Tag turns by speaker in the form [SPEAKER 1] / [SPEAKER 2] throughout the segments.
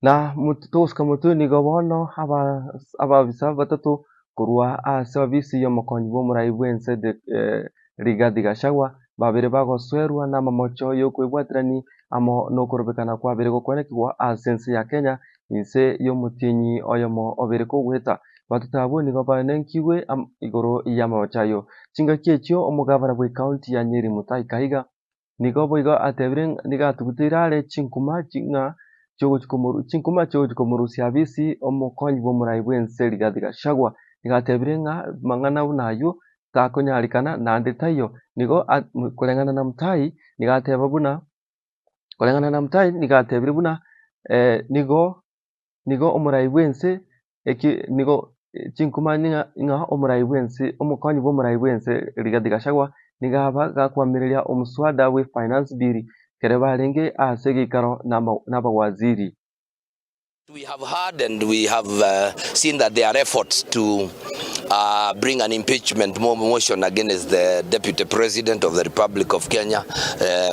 [SPEAKER 1] Na togosuka motwe nigo bono ababisa batato korwa ase obisi y'omokonyi bw'omorai bw'ense Rigathi Gachagua babere bagosoerwa namamocho y'okwebwaterani amo nokorobekana kwabere gokwenekigwa ase ense ya Kenya inse y'omotienyi oyomo obere kogoeta. Batato abwo nigo baenenkigwe igoro y'amamocho ayio. Chingaki echio omogabana bw'ecounty ya Nyeri Mutahi Kahiga Nigo boigo atebire ng'a nigo atuguteire are chinkuma ng'a chiogochia komoru chinkuma chiogochia komorusia abisi omokonyi bw'omorai bw'ense Rigathi Gachagua. Nigo atebire ng'a amang'ana buna ayio takonyarekana naende taiyo. Nigo a koreng'ana na Mutai nigo ateba buna koreng'ana na Mutai nigo atebire buna nigo nigo omorai bw'ense eki nigo chinkuma ng'a ng'a omorai bw'ense omokonyi bw'omorai bw'ense Rigathi Gachagua nigo aba gakoamereria omoswada bwe finance bill ekero barenge ase egeikaro na abawaziri.
[SPEAKER 2] We have heard and we have seen that there are efforts to bring an impeachment motion against the Deputy President of the Republic of Kenya,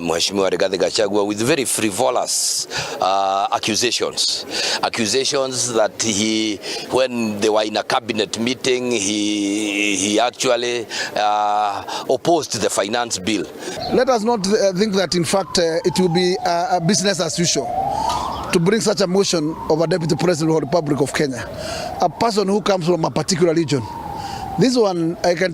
[SPEAKER 2] Mheshimiwa Rigathi Gachagua, with very frivolous accusations. Accusations that he, when they were in a cabinet meeting, he, he actually opposed the finance bill.
[SPEAKER 3] Let us not think that in fact it will be business as usual to bring such a motion of a deputy president of the Republic of Kenya, a person who comes from a particular region. This one, I can